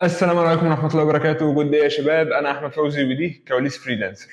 السلام عليكم ورحمة الله وبركاته. good day يا شباب، أنا أحمد فوزي ودي كواليس freelancer.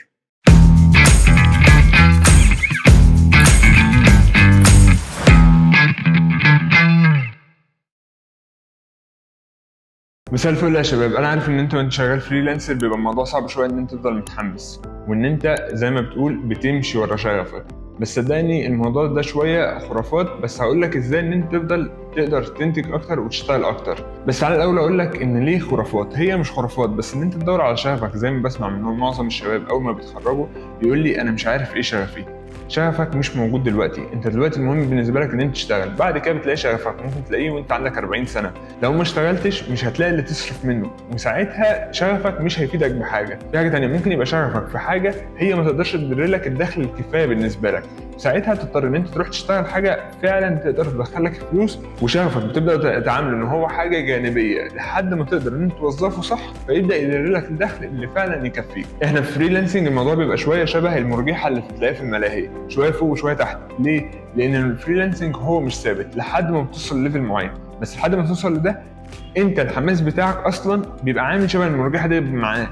مساء الفل يا شباب. أنا عارف إن أنت وأنت شغال freelancer بيبقى الموضوع صعب شوية إن أنت تفضل متحمس وإن أنت زي ما بتقول بتمشي ورا شغفك، بس صدقني الموضوع ده شوية خرافات. بس هقول لك إزاي إن أنت تفضل تقدر تنتج أكتر وتشتغل أكتر. بس على الأول أقول لك إن ليه خرافات، هي مش خرافات، بس إن أنت تدور على شغفك زي ما بسمع من معظم الشباب أول ما بيتخرجوا يقول لي أنا مش عارف إيه شغفي. شغفك مش موجود دلوقتي، انت دلوقتي المهم بالنسبة لك ان انت تشتغل، بعد كده بتلاقي شغفك، ممكن تلاقيه وانت عندك 40 سنة. لو ما اشتغلتش مش هتلاقي اللي تصرف منه، وساعتها شغفك مش هيفيدك بحاجة. في حاجة ثانية، ممكن يبقى شغفك في حاجة هي ما تقدرش تدر لك الدخل الكفاية بالنسبة لك، ساعتها تضطر ان انت تروح تشتغل حاجة فعلا تقدر تدخلك فلوس، وشغفك بتبدا تعامله ان هو حاجة جانبيه لحد ما تقدر ان انت توظفه صح، فيبدا يدر لك الدخل اللي فعلا يكفيك. احنا في freelancing الموضوع بيبقى شوية شبه المرجحة اللي بتلاقيها في الملاهي، شوية فوق وشوية تحت. ليه؟ لان ال freelancing هو مش ثابت لحد ما بتوصل level معين، بس لحد ما توصل لده انت الحماس بتاعك اصلا بيبقى عامل شبه المرجحة دي معاه.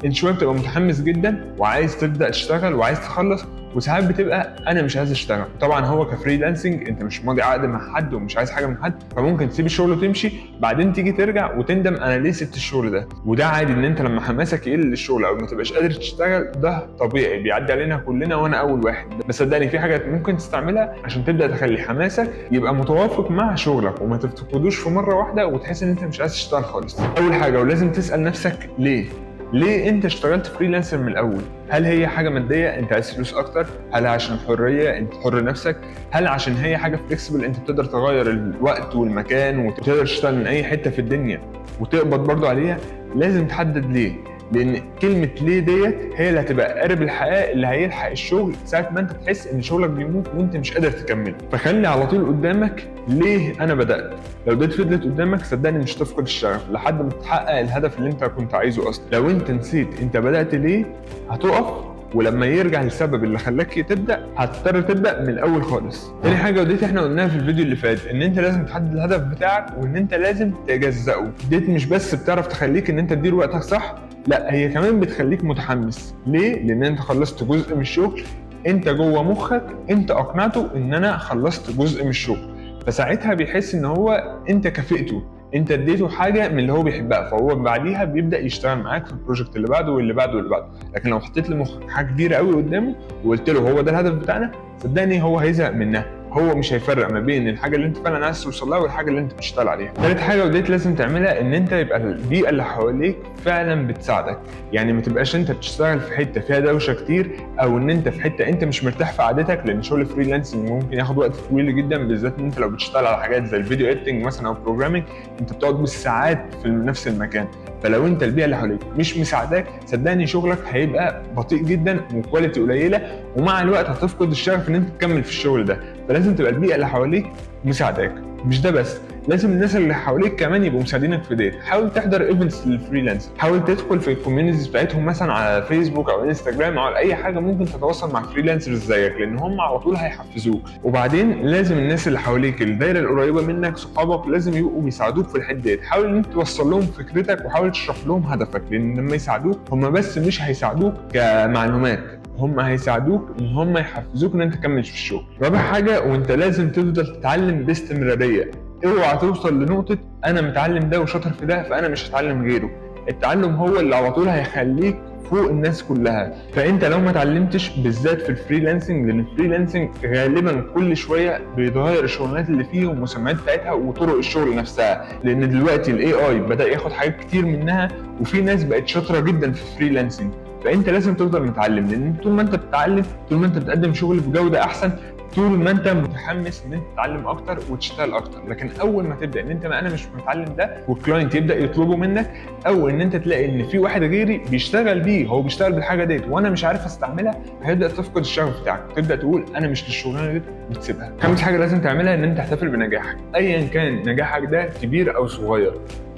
انت شوية بتبقى متحمس جدا وعايز تبدا تشتغل وعايز تخلص، وساعات بتبقى انا مش عايز اشتغل. طبعا هو ك freelancing انت مش ماضي عقد مع حد ومش عايز حاجة من حد، فممكن تسيب الشغل وتمشي، بعدين تيجي ترجع وتندم انا ليه سبت الشغل ده. وده عادي ان انت لما حماسك يقل للشغل او ما تبقاش قادر تشتغل، ده طبيعي بيعدي علينا كلنا وانا اول واحد. بس صدقني في حاجات ممكن تستعملها عشان تبدا تخلي حماسك يبقى متوافق مع شغلك وما تفتقدوش في مرة واحدة وتحس ان انت مش عايز تشتغل خالص. اول حاجة ولازم تسال نفسك ليه؟ ليه انت اشتغلت freelancer من الاول؟ هل هي حاجة مادية انت عايز فلوس اكتر؟ هل عشان حرية انت حر نفسك؟ هل عشان هي حاجة flexible انت بتقدر تغير الوقت والمكان وتقدر تشتغل من اي حتة في الدنيا وتقبض برضو عليها؟ لازم تحدد ليه، لان كلمة ليه ديت هي اللي هتبقى قارب الحياة اللي هيلحق الشغل ساعة ما انت تحس ان شغلك بيموت وانت مش قادر تكمله. فخلي على طول قدامك ليه انا بدات. لو ديت فضلت قدامك صدقني مش هتفقد الشغف لحد ما تحقق الهدف اللي انت كنت عايزه اصلا. لو انت نسيت انت بدات ليه هتقف، ولما يرجع للسبب اللي خلاك تبدا هتضطر تبدا من الاول خالص. تاني حاجة وديت احنا قلناها في الفيديو اللي فات، ان انت لازم تحدد الهدف بتاعك وان انت لازم تجزأه. ديت مش بس بتعرف تخليك ان انت تدير وقتك صح، لا هي كمان بتخليك متحمس. ليه؟ لان انت خلصت جزء من الشغل، انت جوه مخك انت اقنعته ان انا خلصت جزء من الشغل، فساعتها بيحس ان هو انت كافئته، انت اديته حاجة من اللي هو بيحبها، فهو بعديها بيبدا يشتغل معاك في ال project اللي بعده واللي بعده واللي بعده. لكن لو حطيت لمخك حاجة كبيرة قوي قدامه وقلت له هو ده الهدف بتاعنا، صدقني هو هيزهق منها، هو مش هيفرق ما بين الحاجة اللي انت فعلا عايز توصل لها والحاجة اللي انت بتشتغل عليها. ثالث حاجة وديت لازم تعملها، ان انت يبقى البيئة اللي حواليك فعلا بتساعدك. يعني ما تبقاش انت بتشتغل في حتة فيها دوشه كتير، او ان انت في حتة انت مش مرتاح في قعدتك، لان شغل freelancing ممكن ياخد وقت طويل جدا، بالذات ان انت لو بتشتغل على حاجات زي ال video editing مثلا او programming، انت بتقعد بالساعات في نفس المكان. فلو انت البيئة اللي حواليك مش مساعداك صدقني شغلك هيبقى بطيء جدا و quality قليله، ومع الوقت هتفقد الشغف ان انت تكمل في الشغل ده. فلازم تبقى البيئة اللي حواليك مساعداك. مش ده بس، لازم الناس اللي حواليك كمان يبقوا مساعدينك في ديت. حاول تحضر events لل freelance، حاول تدخل في ال communities بتاعتهم مثلا على فيسبوك او انستجرام او على اي حاجة، ممكن تتواصل مع freelancers زيك لان هم على طول هيحفزوك. وبعدين لازم الناس اللي حواليك، الدايرة القريبة منك، صحابك، لازم يبقوا بيساعدوك في الحتة ديت. حاول ان انت توصل لهم فكرتك وحاول تشرح لهم هدفك، لان لما يساعدوك هم بس مش هيساعدوك كمعلومات، هم هيساعدوك ان هم يحفزوك ان انت تكمل في الشغل. رابع حاجة، وانت لازم تفضل تتعلم باستمراريه. اوعى توصل لنقطة انا متعلم ده وشاطر في ده فانا مش هتعلم غيره. التعلم هو اللي على طول هيخليك فوق الناس كلها. فانت لو ما اتعلمتش بالذات في ال freelancing، لان ال freelancing غالبا كل شوية بيتغير الشغلانات اللي فيه والمسميات بتاعتها وطرق الشغل نفسها، لان دلوقتي ال AI بدا ياخد حاجات كتير منها، وفي ناس بقت شاطرة جدا في ال freelancing. فانت لازم تفضل متعلم، لان طول ما انت بتتعلم، طول ما انت بتقدم شغل بجوده احسن، طول ما انت متحمس ان انت تتعلم اكتر وتشتغل اكتر. لكن اول ما تبدا ان انت ما انا مش متعلم ده وال client يبدا يطلبه منك، او ان انت تلاقي ان في واحد غيري بيشتغل بيه، هو بيشتغل بالحاجة ديت وانا مش عارف استعملها، هيبدا تفقد الشغف بتاعك، تبدا تقول انا مش للشغلانه ديت وتسيبها. خامس حاجة لازم تعملها ان انت تحتفل بنجاحك، ايا كان نجاحك ده كبير او صغير،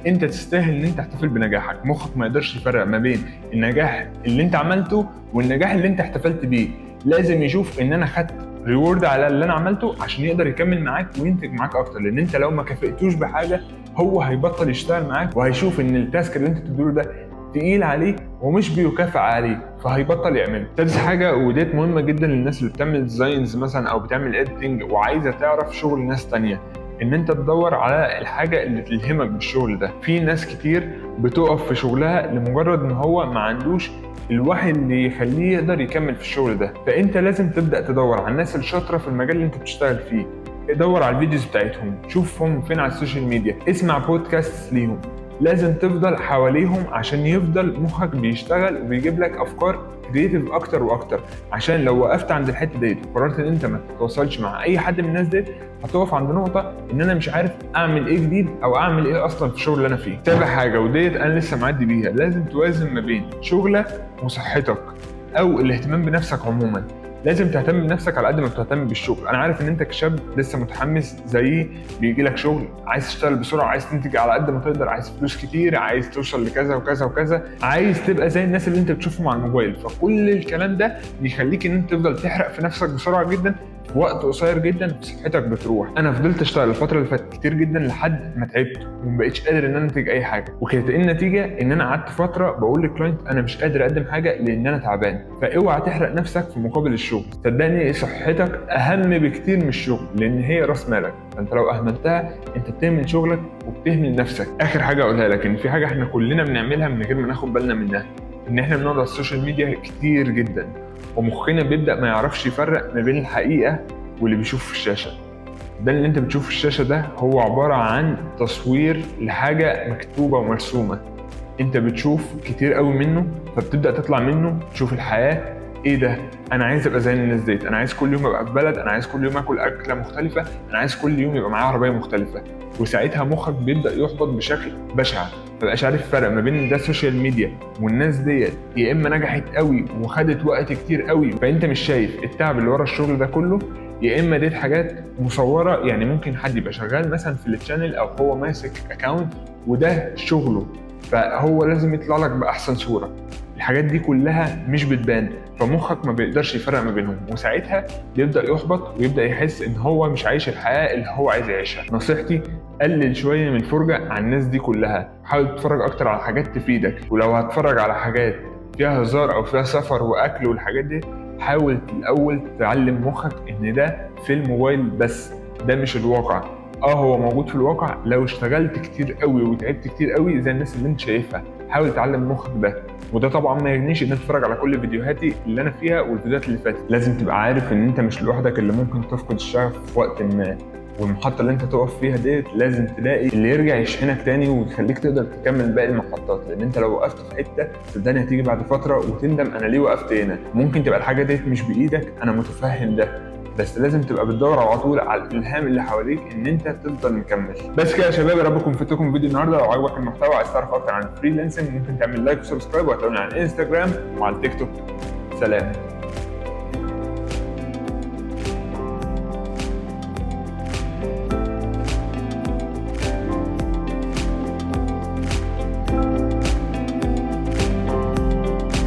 انت تستاهل ان انت تحتفل بنجاحك. مخك ما يقدرش يفرق ما بين النجاح اللي انت عملته والنجاح اللي انت احتفلت بيه. لازم يشوف ان انا خدت reward على اللي انا عملته عشان يقدر يكمل معاك وينتج معاك اكتر، لان انت لو ما كافئتوش بحاجة هو هيبطل يشتغل معاك، وهيشوف ان ال task اللي انت بتديله ده تقيل عليه ومش بيكافئ عليه، فهيبطل يعمله. سادس حاجة، وديت مهمة جدا للناس اللي بتعمل designs مثلا او بتعمل editing وعايزه تعرف شغل ناس تانية، ان انت تدور على الحاجة اللي تلهمك بالشغل ده. في ناس كتير بتقف في شغلها لمجرد ان هو ما عندوش الوحي اللي يخليه يقدر يكمل في الشغل ده. فانت لازم تبدا تدور على الناس الشاطره في المجال اللي انت بتشتغل فيه، دور على ال videos بتاعتهم، شوفهم فين على ال social media، اسمع بودكاست ليهم. لازم تفضل حواليهم عشان يفضل مخك بيشتغل وبيجيب لك افكار creative اكتر واكتر. عشان لو وقفت عند الحتة ديت وقررت ان انت ما تتواصلش مع اي حد من الناس ديت، هتقف عند نقطة ان انا مش عارف اعمل ايه جديد او اعمل ايه اصلا في الشغل اللي انا فيه. سابع حاجه، وديت انا لسه معدي بيها، لازم توازن ما بين شغلك وصحتك او الاهتمام بنفسك عموما. لازم تهتم بنفسك على قد ما بتهتم بالشغل. انا عارف ان انت كشاب لسه متحمس زيي، بيجي لك شغل عايز تشتغل بسرعه، عايز تنتج على قد ما تقدر، عايز فلوس كتير، عايز توصل لكذا وكذا وكذا، عايز تبقى زي الناس اللي انت بتشوفهم على الموبايل. فكل الكلام ده بيخليك ان انت تفضل تحرق في نفسك بسرعة جدا في وقت قصير جدا، صحتك بتروح. انا فضلت اشتغل الفترة اللي فاتت كتير جدا لحد ما تعبت وما بقتش قادر ان انا انتج اي حاجه، وكانت ايه النتيجه؟ ان انا قعدت فترة بقول لل client انا مش قادر اقدم حاجة لان انا تعبان. فاوعى تحرق نفسك في مقابل الشغل، صدقني صحتك اهم بكتير من الشغل لان هي راس مالك، فانت لو اهملتها انت بتهمل شغلك وبتهمل نفسك. اخر حاجة اقولها لك، ان في حاجة احنا كلنا بنعملها من غير ما ناخد بالنا منها، ان احنا بنقعد على ال social media كتير جدا، ومخنا بيبدا ما يعرفش يفرق ما بين الحقيقة واللي بيشوفه في الشاشه. ده اللي انت بتشوفه في الشاشة ده هو عبارة عن تصوير لحاجة مكتوبة ومرسومه، انت بتشوف كتير قوي منه، فبتبدا تطلع منه تشوف الحياة ايه ده، انا عايز ابقى زي الناس ديت، انا عايز كل يوم ابقى في بلد، انا عايز كل يوم اكل اكله مختلفه، انا عايز كل يوم يبقى معايا عربية مختلفه. وساعتها مخك بيبدا يحبط بشكل بشع، ما بقاش عارف الفرق ما بين ده ال social media والناس ديت، يا اما نجحت قوي وخدت وقت كتير قوي فانت مش شايف التعب اللي ورا الشغل ده كله، يا اما ديت حاجات مصوره. يعني ممكن حد يبقى شغال مثلا في ال channel او هو ماسك account وده شغله، فهو لازم يطلع لك باحسن صوره. الحاجات دي كلها مش بتبان، فمخك ما بيقدرش يفرق ما بينهم، وساعتها بيبدا يحبط ويبدا يحس ان هو مش عايش الحياة اللي هو عايز يعيشها. نصيحتي قلل شوية من الفرجة على الناس دي كلها، حاول تتفرج اكتر على حاجات تفيدك، ولو هتتفرج على حاجات فيها هزار او فيها سفر واكل والحاجات دي، حاول الاول تعلم مخك ان ده في الموبايل بس، ده مش الواقع. هو موجود في الواقع لو اشتغلت كتير قوي وتعبت كتير قوي زي الناس اللي انت شايفها. حاول تعلم مخك ده، وده طبعا ما يغنيش ان انت تتفرج على كل فيديوهاتي اللي انا فيها والفيديوهات اللي فاتت. لازم تبقى عارف ان انت مش لوحدك اللي ممكن تفقد الشغف في وقت ما، والمحطه اللي انت تقف فيها ديت لازم تلاقي اللي يرجع يشحنك تاني ويخليك تقدر تكمل باقي المحطات، لان انت لو وقفت في حتة صدقني هتيجي بعد فترة وتندم انا ليه وقفت هنا. ممكن تبقى الحاجة ديت مش بايدك، انا متفهم ده، بس لازم تبقى بتدور على طول على الالهام اللي حواليك ان انت تفضل مكمل. بس كده يا شباب، يا رب يكون فدتكم فيديو النهارده. لو عجبك المحتوى عايز تعرف اكتر عن ال freelancing ممكن تعمل like و subscribe، وهتلاقوني على الانستجرام وعلى التيك توك. سلام.